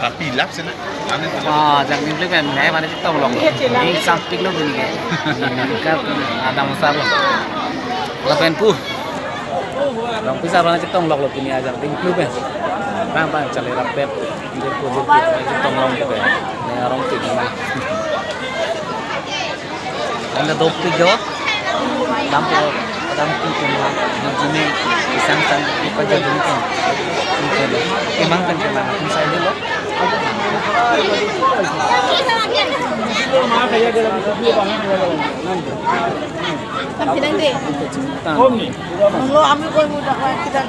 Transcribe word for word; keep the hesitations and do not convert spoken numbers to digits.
Tapi lap sih na. Ane tuh. Ah, jangding plip pen, eh, mane chetong long. Ini sampik lo gini ke. Ini kan adam besar lo. Lapen pu. Long pisar mane chetong long lo pini ajangding plip pen. Bang bang chale rapet. Ini pu pu chetong long ke. Ini orang pik mana. Anda dopik jo. Dampo, dampo kema, jini isang sang ipa jadun kan. Kemang kan kemang, kung sai lo. Tam pinang de. Lo ami koi muda kita.